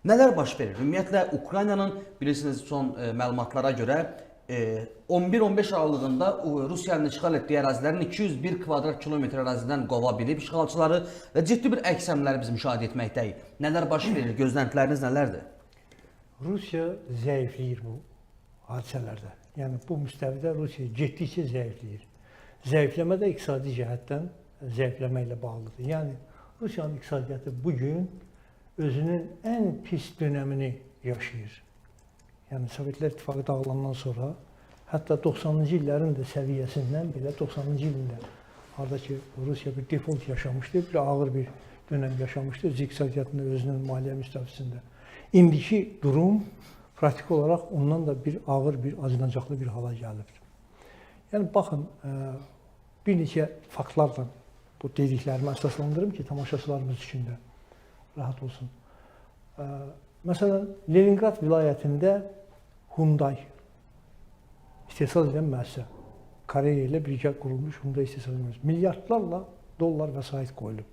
Nələr baş verir? Ümumiyyətlə Ukraynanın bilirsiniz son məlumatlara görə 11-15 aralığında Rusiyanın işğal etdiyi ərazilərin 201 kvadrat kilometr ərazidən qova bilib işğalçıları və ciddi bir əks əmrləri biz müşahidə etməkdəyik. Nələr baş verir? Gözləntiləriniz nələrdir? Rusiya zəifləyir bu hadisələrdə. Yəni bu müstəvidə Rusiya getdikcə zəifləyir. Zəifləmə də iqtisadi cəhətdən zəifləmə ilə bağlıdır. Yəni Rusiyanın iqtisadiyyatı bu gün özünün ən pis dönəmini yaşayır. Yəni Sovetlər İttifaqı dağılandan sonra hətta 90-cı illərin də səviyyəsindən belə 90-cı ilində harda ki Rusiya bir default yaşamışdı, bir ağır bir dönəm yaşamışdı öz iqtisadiyyatında, özünün maliyyə müstəvisində. İndiki durum praktik olaraq ondan da bir ağır, bir acınacaqlı bir hala gəlibdir. Yəni baxın, bir neçə faktlarla bu dediklərimi əsaslandırım ki, tamaşaçılarımız üçün də rahat olsun. Məsələn, Leningrad vilayətində Hyundai istehsal edən müəssisə, Koreya ilə birgə qurulmuş Hyundai istehsal edən müəssisə, milyardlarla dollar vəsait qoyulub.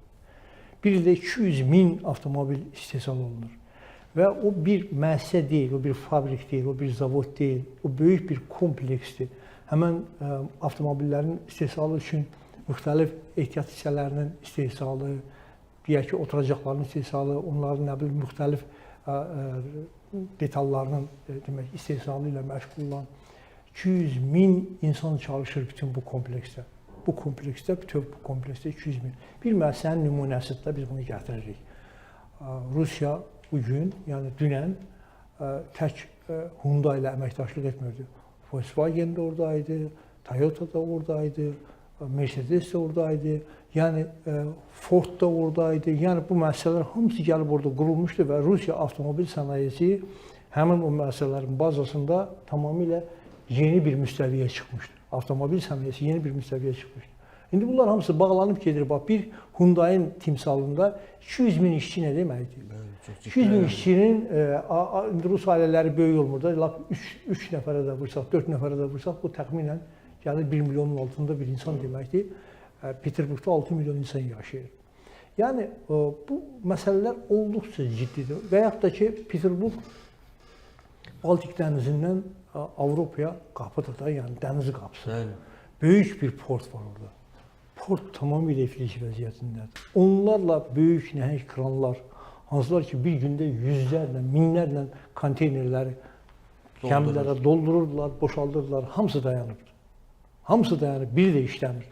Bir ildə 200 min avtomobil istehsal olunur. Və o bir müəssisə deyil, o bir fabrik deyil, o bir zavod deyil, o böyük bir kompleksdir. Həmən avtomobillərin istehsalı üçün müxtəlif ehtiyat hissələrinin istehsalı, deyək ki, oturacaqların istehsalı, onların nə bilim müxtəlif detallarının demək istehsalı ilə məşğul olan 200 min insan çalışır bütün bu kompleksdə. Bu kompleksdə, bütöv bu kompleksdə 200 min. Bir müəssisənin nümunəsidir də biz bunu gətiririk. Rusiya bu gün, yəni dünən tək Hyundai ilə əməkdaşlıq etmirdi. Volkswagen də oradaydı, Toyota da oradaydı, Mercedes də oradaydı, yəni Ford da oradaydı. Yəni bu müəssisələr hamısı gəlib orada qurulmuşdu və Rusiya avtomobil sənayesi həmin o müəssisələrin bazasında tamamilə yeni bir müstəviyə çıxmışdı. Avtomobil sənayesi yeni bir müstəviyə çıxmışdı. İndi bunlar hamısı bağlanıb gedir. Bax, bir Hyundai-ın timsalında 200 min işçi nə deməkdir? 200 min işçinin, indi Rus ailələri böyük olmur da, lap 3 nəfərə də vursaq, 4 nəfərə də vursaq, bu təxminən gəlir 1 milyonun altında bir insan deməkdir. Peterburqda 6 milyon insan yaşayır. Yəni bu məsələlər olduqca ciddidir. Və yaxud da ki, Peterburq Baltik dənizindən Avropaya qapıdır da, yəni dəniz qapısı. Bəli. Böyük bir port var orada. Port tamamilə iflic vəziyyətindədir. Onlarla böyük nəhəng kranlar, hansılar ki bir gündə yüzlərlə, minlərlə konteynerləri gəmilərə doldururdular, boşaldırdılar. Hamısı dayanıbdır. Hamısı dayanıb, biri də işləmir.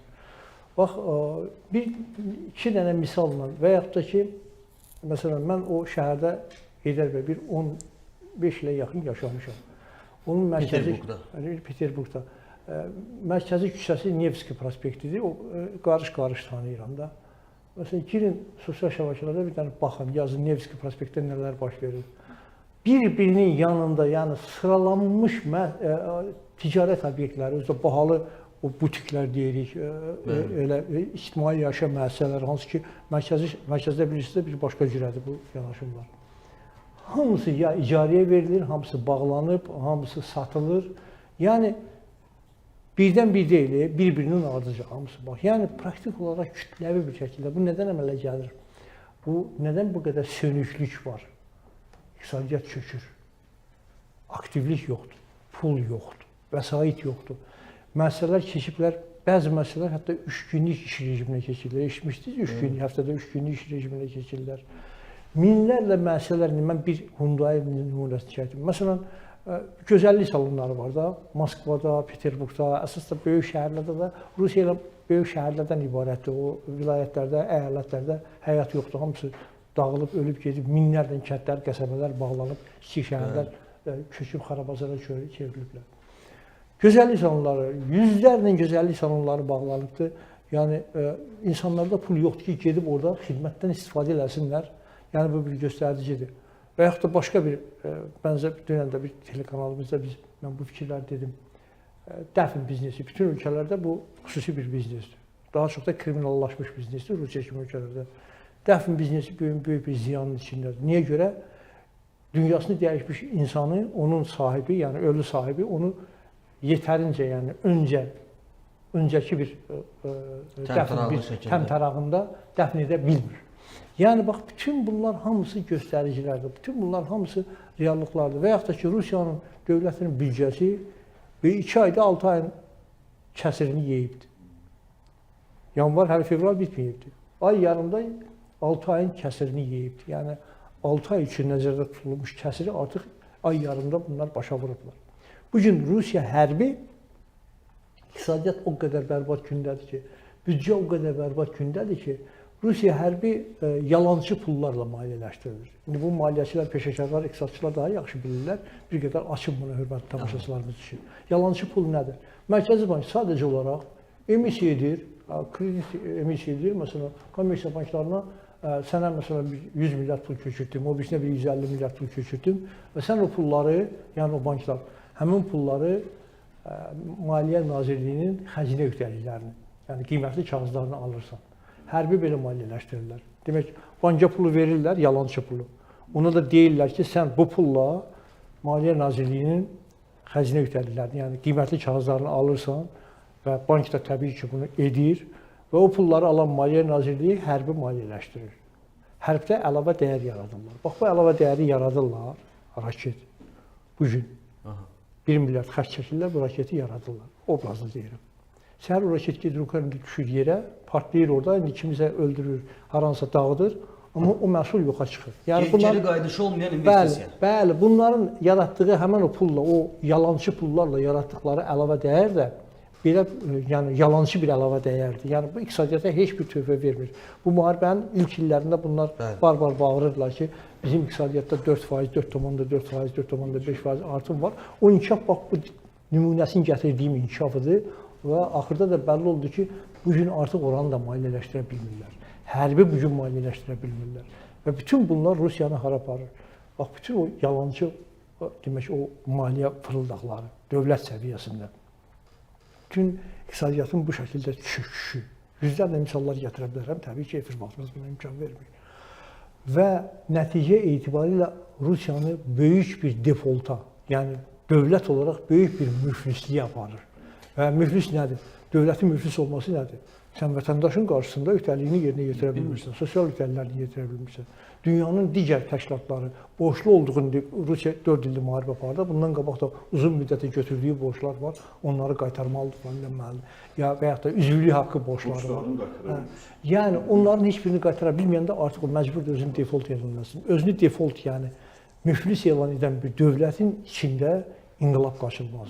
Bax, bir iki dənə misalla və yaxud da ki, məsələn, mən o şəhərdə Heydər bəy bir 15 ilə yaxın yaşamışam. Onun mərkəzi Peterburqda. Peterburqda. Mərkəzi küçəsi Nevski prospektidir. O qarış-qarış tanıyıram da. Məsələn, girin sosial şəbəkələrdə bir dənə baxın, yazın Nevski prospektdə nələr baş verir. Bir-birinin yanında, yəni sıralanmış ticarət obyektləri, özü də bahalı o butiklər deyirik, elə ictimai yaşam müəssisələri, hansı ki mərkəzdə bilirsiniz də bir başqa cürədir bu yanaşımlar. Hamısı ya icarəyə verilir, hamısı bağlanıb, hamısı satılır. Yəni birdən bir deyil, bir-birinin ardıca hamısı bax. Yəni praktik olaraq kütləvi bir şəkildə bu nədən əmələ gəlir? Bu nədən bu qədər sönüklük var? İqtisadiyyat çökür. Aktivlik yoxdur, pul yoxdur, vəsait yoxdur. Müəssisələr keçiblər, bəzi müəssisələr hətta 3 günlük iş rejiminə keçirlər. Eşitmişdiniz, 3 gün, həftədə 3 günlük iş rejiminə keçirlər. Minlərlə müəssisələr, mən bir Hyundai nümunəsini çəkdim. Məsələn, gözəllik salonları var da, Moskvada, Peterburqda, əsas da böyük şəhərlərdə də, Rusiya ilə böyük şəhərlərdən ibarətdir. O vilayətlərdə, əyalətlərdə həyat yoxdur. Hamısı dağılıb, ölüb gedib, minlərlə kəndlər, qəsəbələr bağlanıb, kiçik şəhərlər köçüb xarabazara çevriliblər. Gözəllik salonları, yüzlərlə gözəllik salonları bağlanıbdır. Yəni insanlarda pul yoxdur ki, gedib orada xidmətdən istifadə eləsinlər. Yəni bu bir göstəricidir. Və yaxud da başqa bir bənzər dünən də bir telekanalımızda mən bu fikirləri dedim. Dəfn biznesi bütün ölkələrdə bu xüsusi bir biznesdir. Daha çox da kriminallaşmış biznesdir Rusiya kimi ölkələrdə. Dəfn biznesi böyük bir ziyanın içindədir. Niyə görə? Dünyasını dəyişmiş insanı, onun sahibi, yəni ölü sahibi onu yetərincə, yəni öncəki bir dəfn bir təmtərağında dəfn edə bilmir. Yəni bax bütün bunlar hamısı göstəricilərdir. Bütün bunlar hamısı reallıqlardır. Və yaxud da ki, Rusiyanın dövlətinin büdcəsi bir 2 ayda 6 ayın kəsirini yeyibdir. Yanvar hələ fevral bitməyibdi. Ay yarımda 6 ayın kəsirini yeyibdi. Yəni 6 ay üçün nəzərdə tutulmuş kəsiri artıq ay yarımda bunlar başa vurublar. Bu gün Rusiya hərbi iqtisadiyyat o qədər bərbad gündədir ki, büdcə o qədər bərbad gündədir ki, Rusiya hərbi yalançı pullarla maliyyələşdirilir. İndi bu maliyyəçilər, peşəkarlar, iqtisadçılar daha yaxşı bilirlər. Bir qədər açım bunu hörmətli tamaşaçılarımız üçün. Yalançı pul nədir? Mərkəzi Bank sadəcə olaraq emissiya edir, kredit emissiya edir. Məsələn, kommersiya banklarına sənə məsələn 100 milyard pul köçürtdüm, o birisinə bir 150 milyard pul köçürtdüm və sən o pulları, yəni o banklar həmin pulları Maliyyə Nazirliyinin xəzinə öhdəliklərini, yəni qiymətli kağızlarını alırsan. Hərbi belə maliyyələşdirirlər. Demək, banka pulu verirlər, yalançı pulu. Ona da deyirlər ki, sən bu pulla Maliyyə Nazirliyinin xəzinə öhdəliklərini, yəni qiymətli kağızlarını alırsan və bank da təbii ki, bunu edir və o pulları alan Maliyyə Nazirliyi hərbi maliyyələşdirir. Hərbdə əlavə dəyər yaradırlar. Bax, bu əlavə dəyəri yaradırlar, raket. Bu gün 1 milyard xərc çəkirlər, bu raketi yaradırlar. Obrazlı deyirəm. Səhər o raket gedir Ukraynada düşür yerə, partlayır orada, indi kimisə öldürür, haransa dağıdır, amma o məhsul yoxa çıxır. Yəni bunlar, geri qayıdışı olmayan investisiya. Bəli, bəli, bunların yaratdığı həmin o pulla, o yalançı pullarla yaratdıqları əlavə dəyər də belə, yəni yalançı bir əlavə dəyərdir. Yəni bu iqtisadiyyata heç bir töhfə vermir. Bu müharibənin ilk illərində bunlar barbar bağırırdılar ki, bizim iqtisadiyyatda 4%, 4,4%, 4,5% artım var. O inkişaf bax bu nümunəsini gətirdiyim inkişafıdır və axırda da bəlli oldu ki, bu gün artıq oranı da maliyyələşdirə bilmirlər. Hərbi bu gün maliyyələşdirə bilmirlər. Və bütün bunlar Rusiyanı hara aparır? Bax, bütün o yalançı, demək, o maliyyə fırıldaqları dövlət səviyyəsində. Bütün iqtisadiyyatın bu şəkildə çöküşü. Yüzlərlə misallar gətirə bilərəm. Təbii ki, efir vaxtımız buna imkan vermir. Və nəticə etibarilə Rusiyanı böyük bir defolta, yəni dövlət olaraq böyük bir müflisliyə aparır. Və müflis nədir? Dövlətin müflis olması nədir? Sən vətəndaşın qarşısında öhdəliyini yerinə yetirə bilmirsən, sosial öhdəliklərini yetirə bilmirsən. Dünyanın digər təşkilatları borclu olduğunu, Rusiya 4 ildir müharibə apardı, bundan qabaq da uzun müddətə götürdüyü borclar var, onları qaytarmalıdır, falan eləməlidir. Ya və yaxud da üzvlük haqqı borcları var. Hə. Yəni onların heç birini qaytara bilməyəndə artıq o məcburdur özünü default elan etsin. Özünü default, yəni müflis elan edən bir dövlətin içində inqilab qaçılmazdır.